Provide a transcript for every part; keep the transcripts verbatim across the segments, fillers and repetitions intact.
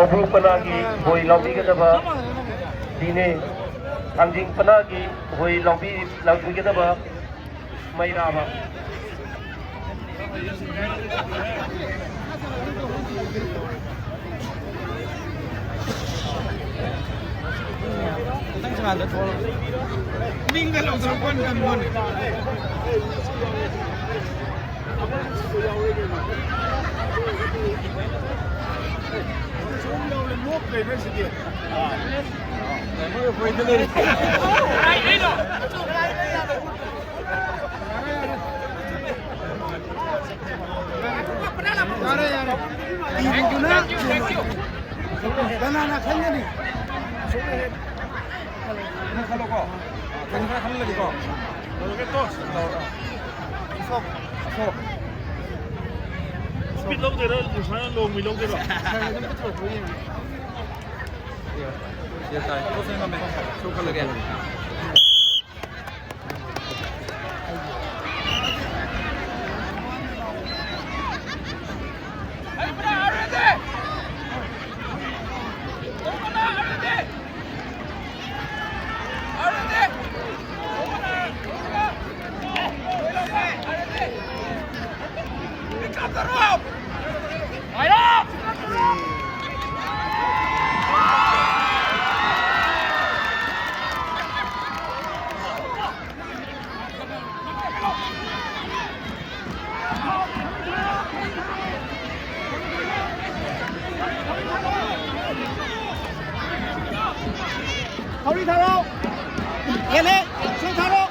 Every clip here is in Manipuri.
ꯊꯥꯡꯖꯤꯡ ꯄꯅꯥꯒꯤ ꯈꯣꯏ ꯂꯥꯎꯕꯤꯒꯗꯕ ꯗꯤꯅꯦ꯫ ꯊꯥꯡꯖꯤꯡ ꯄꯅꯥꯒꯤ ꯈꯣꯏ ꯂꯥꯎꯕꯤ-, ꯂꯥꯎꯕꯤꯒꯗꯕ ꯃꯩꯔꯥꯕ꯫ ꯌꯥꯔꯦ, ꯌꯥꯔꯦ꯫ ꯀꯅꯥꯅ ꯈꯪꯒꯅꯤ? ꯅꯪ ꯈꯜꯂꯣꯀꯣ꯫ ꯅꯪ ꯈꯔ ꯈꯜꯂꯒꯦꯀꯣ꯫ ꯇꯧꯔꯒꯦ, ꯇꯣꯁ꯫ ꯇꯧꯔꯣ꯫ ꯑꯁꯣꯛ꯫ ꯑꯁꯣꯛ꯫ ꯁ꯭ꯄꯤꯠ ꯂꯧꯗꯣꯏꯔꯣ? ꯁꯨꯃꯥꯏꯅ ꯂꯣꯡ ꯃꯤ ꯂꯧꯗꯣꯏꯔꯣ? ꯁꯥꯔ, ꯑꯗꯨꯝ ꯄꯨꯊꯣꯔꯛꯄ ꯌꯦꯡꯉꯦ꯫ ꯁꯤꯗ ꯇꯥꯏ꯫ ꯇꯣꯁ ꯑꯣꯏꯅ ꯅꯝꯃꯦ꯫ ꯁꯣꯛ ꯈꯜꯂꯒꯦ꯫ ꯊꯧꯔꯤ ꯊꯥꯔꯣ꯫ ꯍꯦꯜꯂꯦ꯫ ꯁꯨ ꯊꯥꯔꯣ꯫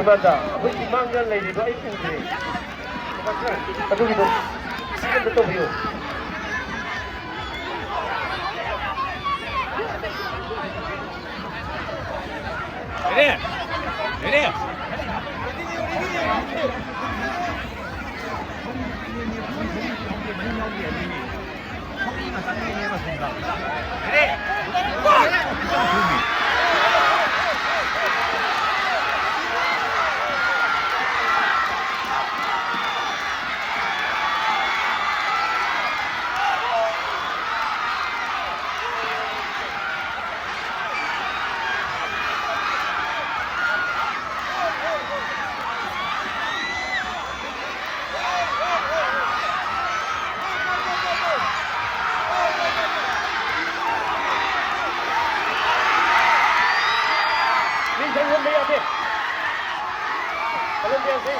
ꯃꯥꯡꯗ ꯑꯩꯈꯣꯏꯒꯤ ꯃꯥꯡꯗ ꯂꯩꯔꯤꯕ ꯑꯩ ꯎꯗ꯭ꯔꯦ꯫ ꯑꯗꯨꯒꯤꯗꯣ ꯁꯤ ꯑꯝꯇ ꯇꯧꯕꯤꯌꯨ꯫ Ready? Ready? ꯃꯤ ꯆꯪꯍꯟꯕ ꯌꯥꯗꯦ꯫ ꯆꯪꯍꯟꯕ ꯌꯥꯗꯦ꯫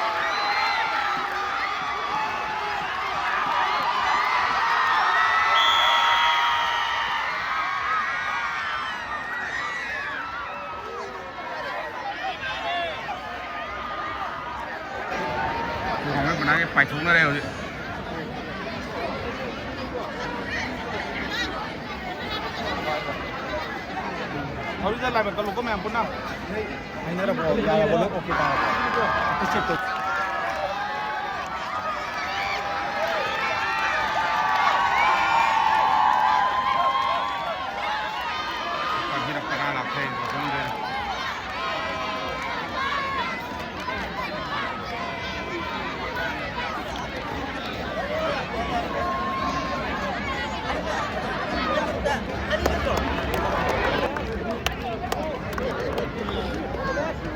ꯄꯥꯏꯊꯣꯛꯅꯔꯦ ꯍꯧꯖꯤꯛ꯫ ꯍꯧꯖꯤꯛꯇ ꯂꯥꯏꯕꯛ ꯀꯜꯂꯨꯀꯣ ꯃꯌꯥꯝ ꯄꯨꯟꯅ꯫ ꯍꯥꯏꯅꯔꯕꯣ? ꯌꯥꯔꯕꯣ? ꯂꯣꯏ ꯑꯣꯀꯦ ꯇꯥꯔꯕꯣ? ꯑꯝꯇ ꯆꯦꯛ ꯇꯧ꯫ ꯄꯥꯏꯕꯤꯔꯛꯄꯅ ꯂꯥꯛꯆꯩ ꯈꯪꯗꯦ꯫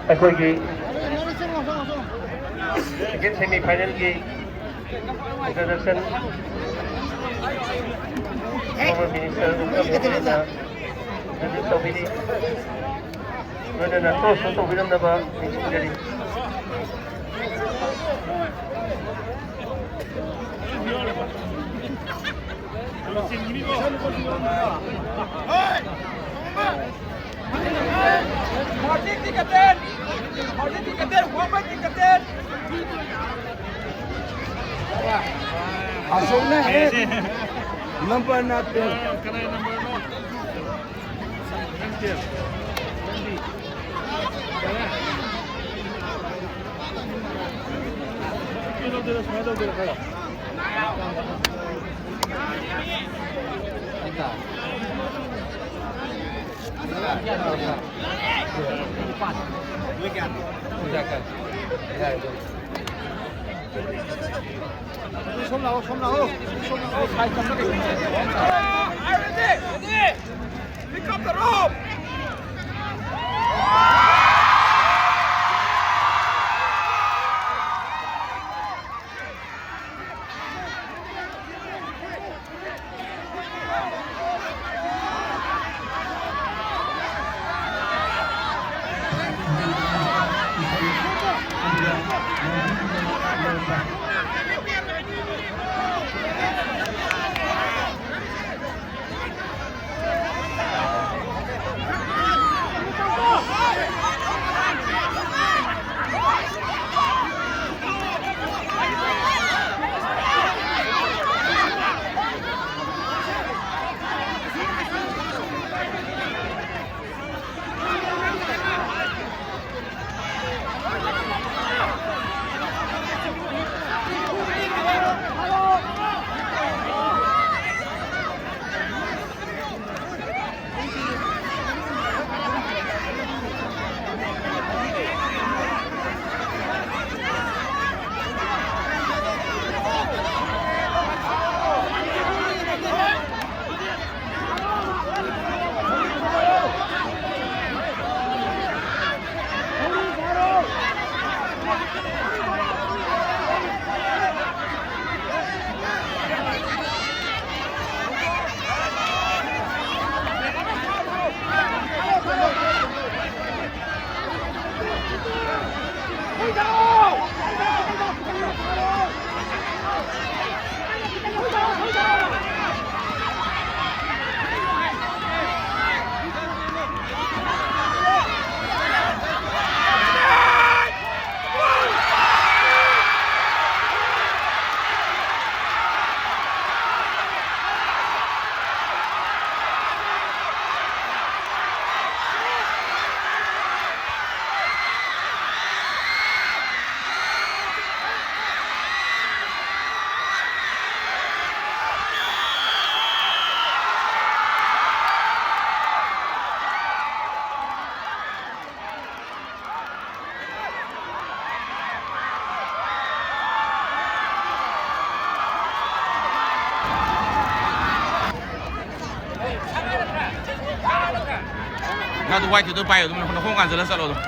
ꯑꯩꯈꯣꯏꯒꯤ second semi finalꯒꯤ introduction former minister ꯎꯀꯝ ꯍꯦꯝꯅ introduce ꯇꯧꯕꯤꯔꯤ꯫ ꯂꯣꯏꯅꯅ toss ꯇꯧꯕꯤꯔꯝꯅꯕ ꯅꯤꯡꯁꯤꯡꯖꯔꯤ꯫ ꯑꯁꯣꯛꯅ ꯍꯦꯛ ꯅꯝꯕꯔ ꯅꯠꯇꯦ꯫ ꯁꯣꯝ ꯂꯥꯛꯑꯣ, ꯁꯣꯝ ꯂꯥꯛꯑꯣ, ꯁꯣꯝ ꯂꯥꯛꯑꯣ, ꯁꯥꯏ ꯆꯠꯂꯒ꯫ Pick up the rope! ꯅꯪ ꯑꯗꯨ ꯋꯥꯏꯠꯀꯤꯗꯣ ꯄꯥꯏꯌꯣ, ꯑꯗꯨꯝ ꯅꯈꯣꯡ ꯀꯥꯟꯁꯤꯜꯂ ꯆꯠꯂꯣ ꯑꯗꯨꯝ꯫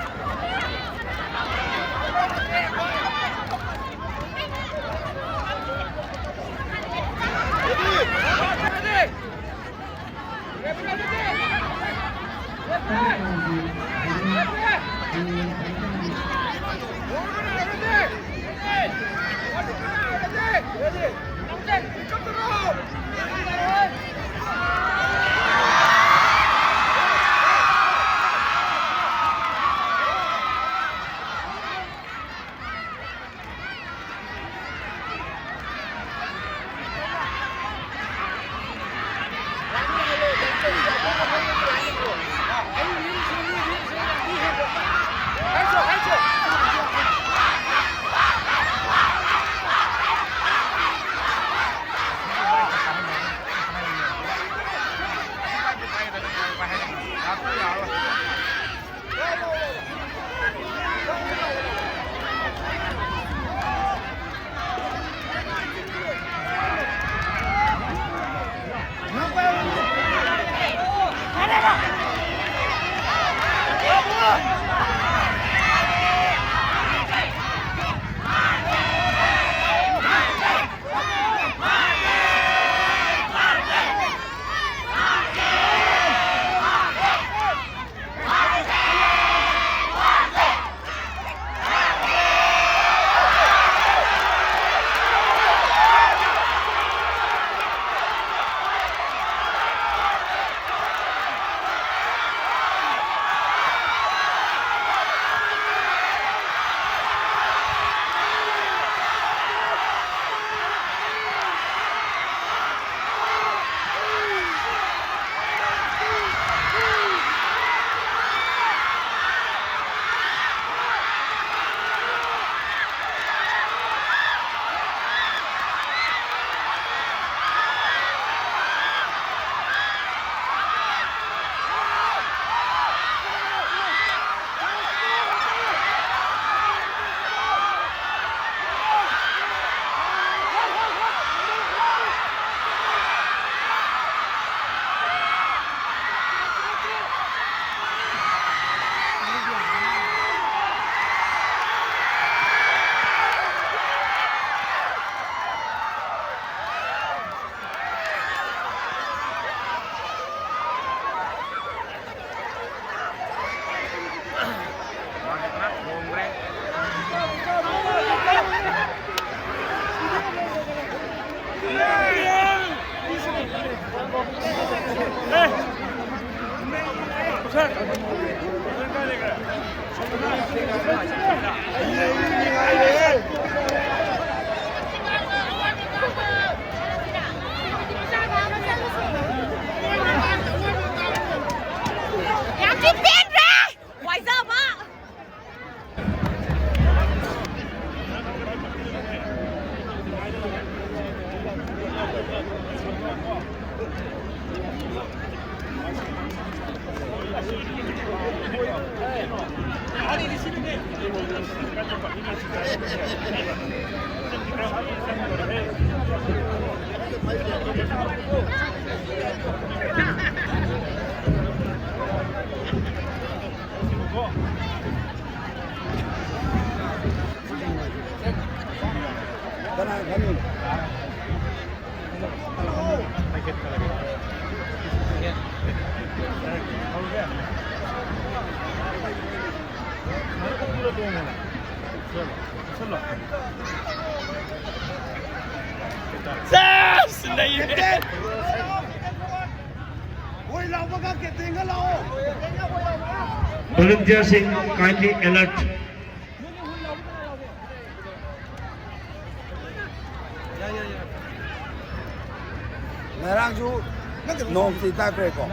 Volunteersꯤꯡ kindly alert. ꯉꯔꯥꯡꯁꯨ ꯅꯣꯡꯁꯤ ꯇꯥꯈ꯭ꯔꯦꯀꯣ꯫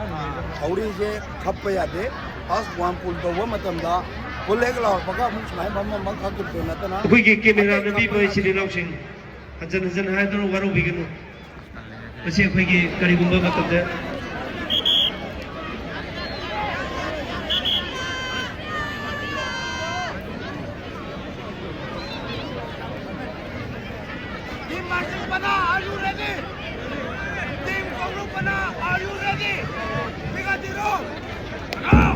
ꯊꯧꯔꯤꯁꯦ ꯈꯞꯄ ꯌꯥꯗꯦ꯫ First one pull ꯇꯧꯕ ꯃꯇꯝꯗ pull ꯍꯦꯛ ꯂꯥꯎꯔꯛꯄꯒ ꯑꯃꯨꯛ ꯁꯨꯃꯥꯏꯅ ꯐꯝꯃ ꯑꯃ ꯈꯛꯈꯤꯕꯗꯣ ꯅꯠꯇꯅ ꯍꯧꯖꯤꯛꯀꯤ cameraꯅ ꯄꯤꯕ ꯏꯆꯤꯜ ꯏꯅꯥꯎꯁꯤꯡ ꯍꯟꯖꯟ ꯍꯟꯖꯟ ꯍꯥꯏꯗꯨꯅ ꯋꯥꯔꯧꯕꯤꯒꯅꯨ꯫ ꯃꯁꯤ ꯑꯩꯈꯣꯏꯒꯤ ꯀꯔꯤꯒꯨꯝꯕ ꯃꯇꯝꯗ Team Marching Pana, are you ready? Team Kongru Pana, are you ready? Bigadiru! Now!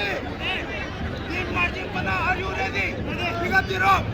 Team marching bana, are you ready? Pick up the rope.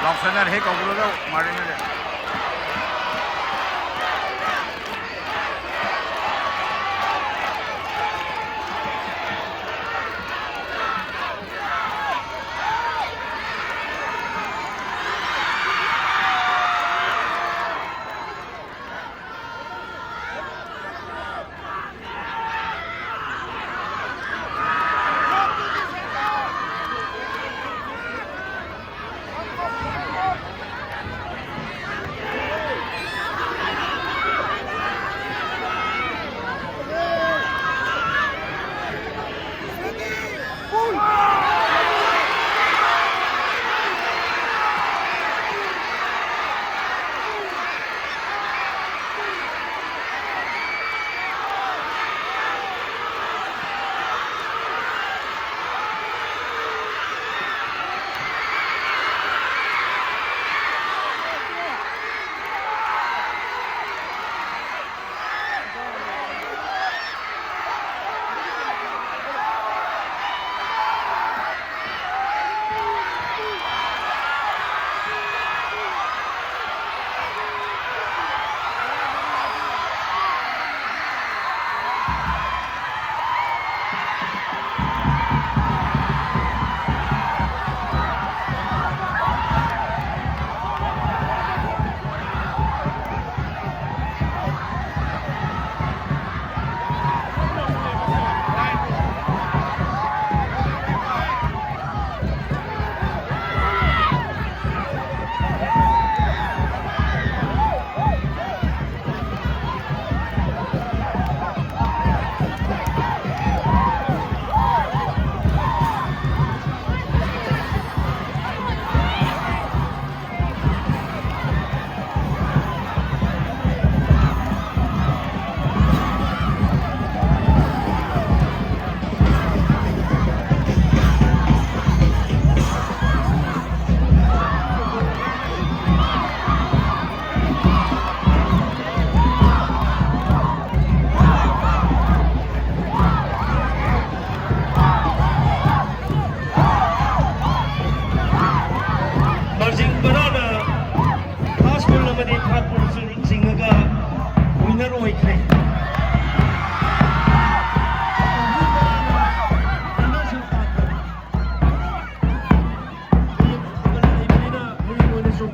ꯂꯥꯎꯁꯟꯅꯔꯦ ꯍꯦꯛ ꯀꯧꯕꯗꯨꯗ ꯃꯥꯔꯇꯤꯟꯅꯗꯤ꯫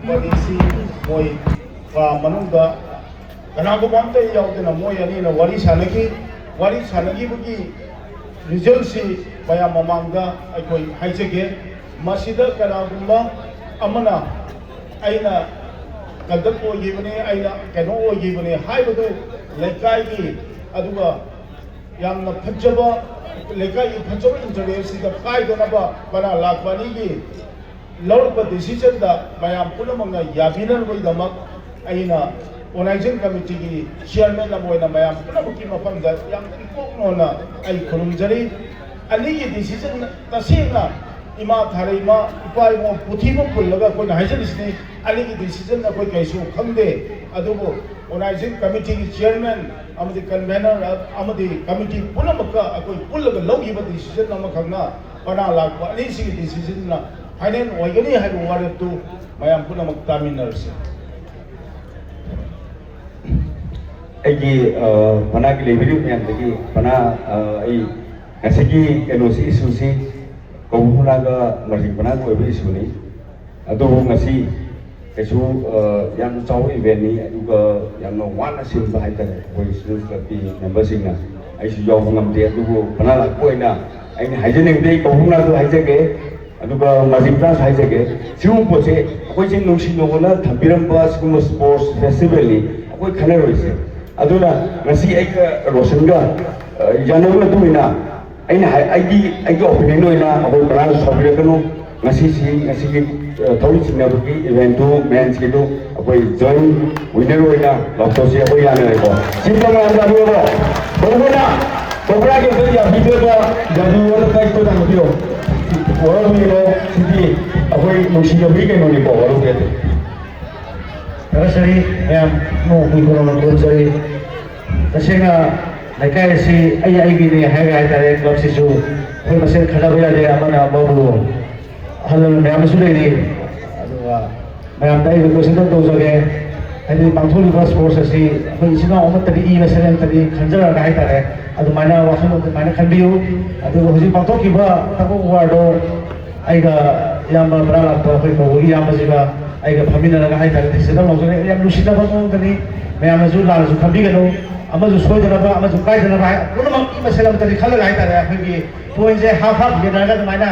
ꯋꯥꯔꯤꯁꯤ ꯃꯣꯏ ꯀꯥ ꯃꯅꯨꯡꯗ ꯀꯅꯥꯒꯨꯝꯕ ꯑꯝꯇ ꯌꯥꯎꯗꯅ ꯃꯣꯏ ꯑꯅꯤꯅ ꯋꯥꯔꯤ ꯁꯥꯟꯅꯈꯤ꯫ ꯋꯥꯔꯤ ꯁꯥꯟꯅꯈꯤꯕꯒꯤ ꯔꯤꯖꯜꯁꯤ ꯃꯌꯥꯝ ꯃꯃꯥꯡꯗ ꯑꯩꯈꯣꯏ ꯍꯥꯏꯖꯒꯦ꯫ ꯃꯁꯤꯗ ꯀꯅꯥꯒꯨꯝꯕ ꯑꯃꯅ ꯑꯩꯅ ꯀꯟꯗꯛ ꯑꯣꯏꯈꯤꯕꯅꯤ, ꯑꯩꯅ ꯀꯩꯅꯣ ꯑꯣꯏꯈꯤꯕꯅꯤ ꯍꯥꯏꯕꯗꯨ ꯂꯩꯀꯥꯏꯒꯤ, ꯑꯗꯨꯒ ꯌꯥꯝꯅ ꯐꯖꯕ, ꯂꯩꯀꯥꯏꯒꯤ ꯐꯖꯕ ꯏꯟꯇꯔꯦꯁꯁꯤꯗ ꯀꯥꯏꯗꯅꯕ ꯄꯅꯥ ꯂꯥꯛꯄ ꯑꯅꯤꯒꯤ ꯂꯧꯔꯛꯄ ꯗꯤꯁꯤꯖꯟꯗ ꯃꯌꯥꯝ ꯄꯨꯝꯅꯃꯛꯅ ꯌꯥꯕꯤꯅꯅꯕꯒꯤꯗꯃꯛ ꯑꯩꯅ ꯑꯣꯔꯒꯅꯥꯏꯖꯤꯡ ꯀꯃꯤꯇꯤꯒꯤ ꯆꯤꯌꯔꯃꯦꯟ ꯑꯃ ꯑꯣꯏꯅ ꯃꯌꯥꯝ ꯄꯨꯝꯅꯃꯛꯀꯤ ꯃꯐꯝꯗ ꯌꯥꯝ ꯏꯀꯣꯛꯅꯣꯅ ꯑꯩ ꯈꯨꯔꯨꯝꯖꯔꯤ꯫ ꯑꯅꯤꯒꯤ ꯗꯤꯁꯤꯖꯟ ꯇꯁꯦꯡꯅ ꯏꯃꯥ ꯊꯥꯔꯩꯃ, ꯏꯄꯥ ꯏꯃꯣ ꯄꯨꯊꯤꯕ ꯄꯨꯜꯂꯒ ꯑꯩꯈꯣꯏꯅ ꯍꯥꯏꯖꯔꯤꯁꯤꯅꯤ꯫ ꯑꯅꯤꯒꯤ ꯗꯤꯁꯤꯖꯟ ꯑꯩꯈꯣꯏ ꯀꯩꯁꯨ ꯈꯪꯗꯦ, ꯑꯗꯨꯕꯨ ꯑꯣꯔꯒꯅꯥꯏꯖꯤꯡ ꯀꯃꯤꯇꯤꯒꯤ ꯆꯤꯌꯔꯃꯦꯟ ꯑꯃꯗꯤ ꯀꯟꯚꯦꯅꯔ ꯑꯃꯗꯤ ꯀꯃꯤꯇꯤ ꯄꯨꯝꯅꯃꯛꯀ ꯑꯩꯈꯣꯏ ꯄꯨꯜꯂꯒ ꯂꯧꯈꯤꯕ ꯗꯤꯁꯤꯖꯟ ꯑꯃꯈꯛꯅ ꯄꯅꯥ ꯂꯥꯛꯄ ꯑꯅꯤꯁꯤꯒꯤ ꯗꯤꯁꯤꯖꯟꯅ ꯐꯥꯏꯅꯦꯜ ꯑꯣꯏꯒꯅꯤ ꯍꯥꯏꯕ ꯋꯥꯔꯦꯞꯇꯨ ꯃꯌꯥꯝ ꯄꯨꯝꯅꯃꯛ ꯇꯥꯃꯤꯟꯅꯔꯁꯤ꯫ ꯑꯩꯒꯤ, ꯑ, ꯄꯅꯥꯒꯤ ꯂꯩꯕꯤꯔꯤꯕ ꯃꯌꯥꯝꯗꯒꯤ ꯄꯅꯥ, ꯑ, ꯑꯩ ꯉꯁꯤꯒꯤ ꯀꯩꯅꯣꯁꯤ, ꯏꯁꯨꯁꯤ ꯀꯧꯕ꯭ꯔꯨ ꯄꯅꯥꯒ ꯃꯔꯤꯡ ꯄꯅꯥꯒ ꯑꯣꯏꯕ ꯏꯁꯨꯅꯤ꯫ ꯑꯗꯨꯕꯨ ꯉꯁꯤ ꯀꯩꯁꯨ, ꯑ, ꯌꯥꯝꯅ ꯆꯥꯎꯕ ꯏꯚꯦꯟꯅꯤ, ꯑꯗꯨꯒ ꯌꯥꯝꯅ ꯋꯥꯅ ꯁꯤꯟꯕ ꯍꯥꯏꯇꯥꯔꯦ ꯑꯩꯈꯣꯏ ꯁꯤꯗ ꯀ꯭ꯂꯕꯀꯤ ꯃꯦꯝꯕꯔꯁꯤꯡꯅ꯫ ꯑꯩꯁꯨ ꯌꯥꯎꯕ ꯉꯝꯗꯦ, ꯑꯗꯨꯕꯨ ꯄꯅꯥ ꯂꯥꯛꯄ ꯑꯣꯏꯅ ꯑꯩꯅ ꯍꯥꯏꯖꯅꯤꯡꯕꯗꯤ ꯑꯩ ꯀꯧꯕ꯭ꯔꯨ ꯄꯅꯥꯁꯨ ꯍꯥꯏꯖꯒꯦ, ꯑꯗꯨꯒ ꯃꯔꯤꯡ ꯄꯅꯥꯁꯨ ꯍꯥꯏꯖꯒꯦ꯫ ꯁꯤꯒꯨꯝꯕ ꯄꯣꯠꯁꯦ ꯑꯩꯈꯣꯏꯁꯦ ꯅꯨꯡꯁꯤ ꯅꯨꯡꯉꯣꯟꯅ ꯊꯝꯕꯤꯔꯝꯕ ꯁꯤꯒꯨꯝꯕ ꯁ꯭ꯄꯣꯔꯠꯁ ꯐꯦꯁꯇꯤꯚꯦꯜꯅꯤ, ꯑꯩꯈꯣꯏ ꯈꯟꯅꯔꯣꯏꯁꯦ꯫ ꯑꯗꯨꯅ ꯉꯁꯤ ꯑꯩꯒ ꯔꯣꯁꯟꯒ, ꯑ, ꯌꯥꯅꯕꯒꯤ ꯃꯇꯨꯡ ꯏꯟꯅ ꯑꯩꯅ ꯍꯥꯏ-, ꯑꯩꯒꯤ, ꯑꯩꯒꯤ ꯑꯣꯄꯤꯅꯤꯌꯟ ꯑꯣꯏꯅ ꯑꯩꯈꯣꯏ ꯄꯅꯥꯁꯨ ꯁꯥꯎꯕꯤꯔꯛꯀꯅꯨ꯫ ꯉꯁꯤꯁꯤ, ꯉꯁꯤꯒꯤ, ꯑ, ꯊꯧꯔꯤ ꯆꯤꯡꯅꯕꯒꯤ ꯏꯚꯦꯟꯠꯇꯨ, ꯃꯦꯟꯁꯀꯤꯗꯨ ꯑꯩꯈꯣꯏ ꯖꯣꯏꯟ ꯋꯤꯅꯔ ꯑꯣꯏꯅ ꯂꯥꯎꯊꯣꯛꯁꯤ, ꯑꯩꯈꯣꯏ ꯌꯥꯅꯔꯦꯀꯣ꯫ ꯁꯤꯝꯇ ꯃꯌꯥꯝ ꯌꯥꯕꯤꯔꯕꯣ? ꯀꯧꯕ꯭ꯔꯨꯅ, ꯀꯧꯕ꯭ꯔꯥꯒꯤ ꯑꯝꯇ ꯌꯥꯕꯤꯗꯕ, ꯌꯥꯕꯤꯌꯣ, ꯑꯝꯇ ꯀꯥꯏ ꯇꯣ ꯇꯥꯟꯕꯤꯌꯣ꯫ ꯋꯥꯔꯧꯕꯤꯔꯣ, ꯁꯤꯗꯤ ꯑꯩꯈꯣꯏ ꯅꯨꯡꯁꯤꯅꯕꯒꯤ ꯀꯩꯅꯣꯅꯤꯀꯣ, ꯋꯥꯔꯧꯕꯤꯔꯗꯤ꯫ ꯊꯥꯒꯠꯆꯔꯤ ꯃꯌꯥꯝ, ꯅꯣꯡ ꯀꯨꯏ ꯀꯨꯏꯅ ꯈꯨꯔꯨꯝꯖꯔꯤ꯫ ꯇꯁꯦꯡꯅ ꯂꯩꯀꯥꯏ ꯑꯁꯤ ꯑꯩ ꯑꯩꯒꯤꯅꯦ ꯍꯥꯏꯔꯒ ꯍꯥꯏꯇꯥꯔꯦ, ꯀ꯭ꯂꯕꯁꯤꯁꯨ ꯑꯩꯈꯣꯏ ꯃꯁꯦꯟ ꯈꯟꯅꯕ ꯌꯥꯗꯦ, ꯑꯃꯅ ꯑꯃꯕꯨ, ꯑꯍꯜ ꯂꯃꯟ ꯃꯌꯥꯝ ꯑꯃꯁꯨ ꯂꯩꯔꯤ꯫ ꯑꯗꯨꯒ ꯃꯌꯥꯝꯗ ꯑꯩ ꯔꯤꯀ꯭ꯋꯦꯁ ꯑꯝꯇꯪ ꯇꯧꯖꯒꯦ, ꯍꯥꯏꯗꯤ ꯄꯥꯡꯊꯣꯛꯂꯤꯕ ꯁ꯭ꯄꯣꯔꯠꯁ ꯑꯁꯤ ꯑꯩꯈꯣꯏ ꯏꯆꯤꯟ ꯏꯅꯥꯎ ꯑꯃꯠꯇꯗꯤ ꯏ ꯃꯁꯦꯜ ꯑꯃꯠꯇꯗꯤ ꯈꯟꯖꯔꯒ ꯍꯥꯏꯇꯥꯔꯦ, ꯑꯗꯨꯃꯥꯏꯅ ꯋꯥꯈꯜꯂꯣꯟ ꯑꯗꯨꯃꯥꯏꯅ ꯈꯟꯕꯤꯌꯨ꯫ ꯑꯗꯨꯒ ꯍꯧꯖꯤꯛ ꯄꯥꯡꯊꯣꯛꯈꯤꯕ ꯇꯛ ꯑꯣꯐ ꯋꯥꯔꯗꯣ ꯑꯩꯒ ꯏꯌꯥꯝꯕ ꯕꯔꯥ ꯂꯥꯛꯄ ꯑꯩꯈꯣꯏ ꯀꯧꯕꯒꯤ ꯏꯌꯥꯝꯕꯁꯤꯒ ꯑꯩꯒ ꯐꯝꯃꯤꯟꯅꯔꯒ ꯍꯥꯏꯇꯥꯔꯦ, ꯗꯤꯁꯤꯖꯟ ꯂꯧꯖꯔꯦ꯫ ꯌꯥꯝ ꯅꯨꯡꯁꯤꯅꯕ ꯃꯑꯣꯡꯗꯅꯤ꯫ ꯃꯌꯥꯝꯅꯁꯨ ꯂꯥꯟꯅꯁꯨ ꯈꯟꯕꯤꯒꯅꯨ, ꯑꯃꯁꯨ ꯁꯣꯏꯗꯅꯕ, ꯑꯃꯁꯨ ꯀꯥꯏꯗꯅꯕ ꯍꯥꯏ, ꯄꯨꯝꯅꯃꯛ ꯏ ꯃꯁꯦꯜ ꯑꯃꯠꯇꯗꯤ ꯈꯜꯂꯒ ꯍꯥꯏꯇꯥꯔꯦ, ꯑꯩꯈꯣꯏꯒꯤ ꯄꯣꯏꯟꯁꯦ ꯍꯥꯐ ꯍꯥꯐ ꯌꯦꯟꯅꯔꯒ ꯑꯗꯨꯃꯥꯏꯅ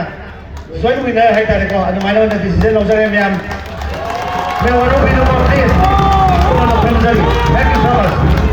ꯖꯣꯏꯟ ꯋꯤꯟꯅꯔ ꯍꯥꯏꯇꯥꯔꯦꯀꯣ, ꯑꯗꯨꯃꯥꯏꯅ ꯑꯣꯏꯅ ꯗꯤꯁꯤꯖꯟ ꯂꯧꯖꯔꯦ ꯃꯌꯥꯝ꯫ ꯃꯌꯥꯝ ꯋꯥꯔꯧꯕꯤꯅꯨꯀꯣ, ꯄ꯭ꯂꯤꯖ꯫ ꯑꯗꯨꯅ ꯈꯨꯔꯨꯝꯖꯔꯤ꯫ Thank you so much꯫